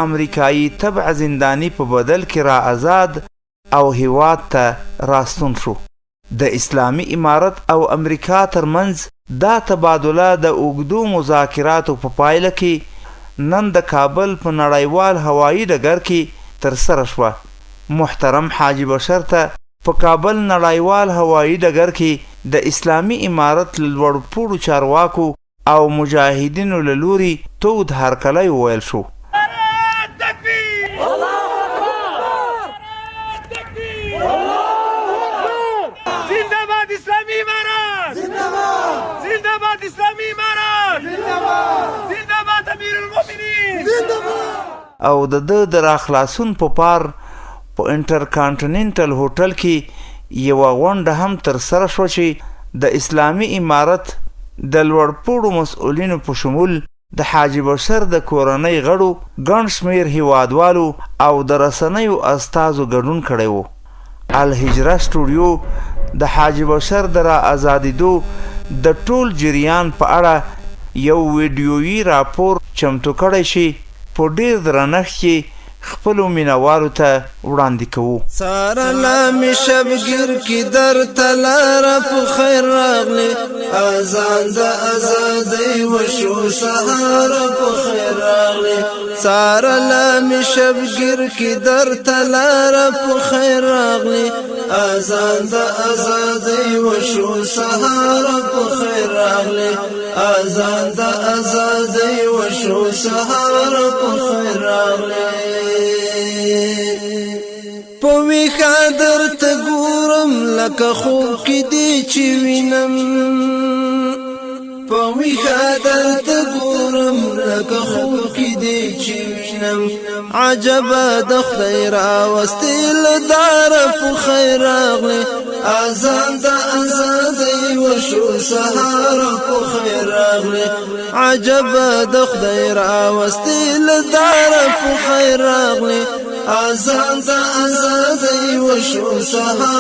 امریکایي تبع زنداني په بدل کې را ازاد او هیواد ته راستون شو. د اسلامي امارت او امریکا ترمنځ دا تبادله د اوږدو مذاکراتو په پایله کې نن د کابل په نړیوال هوایي ډګر کې ترسره شوه. محترم حاجي بشر ته په کابل نړیوال هوایي ډګر کې د اسلامي امارت له لوړپوړو چارواکو او مجاهدینو له لوري تود هرکلی وویل شو. او د ده د راخلاصون په پار په انټرکانټیننټل هوټل کې یوه غونډه هم ترسره شوه چې د اسلامي امارت د لوړپوړو مسؤلینو په شمول د حاجي بشر د کورنۍ غړو، ګڼ شمېر هیوادوالو او د رسنیو استازو ګډون کړی و. الهجره سټوډیو د حاجي بشر د را ازادېدو د ټول جریان په اړه یو ویډیويي راپور چمتو کړی چې په ډېر درنښت یې خپلو مینوالو ته وړاندې کوو. څارله مې شبګیر کې درته لاره په خیر راغلې، اذان د ازادۍ وشو سهار په خیر راغلې. څارله مې شبګیر کې درته لاره په خیر راغلې، اذان د ازادۍ وشو سهار په خیر راغلې، اذان د ازادۍ وشو سهار په خیر راغلې. په ویښه درته ګورم لکه خوب کې دې چې وینم، په ویښه درته ګورم لکه خوب کې دې چې وینم. عجبه د خدای راوستې له داره په خیر راغلې، اذان د ازادۍ وشو سهار په خیر راغلې. عجبه د خدای راوستې له داره په خیر راغلې، اذان د ازادۍ وشو سهار.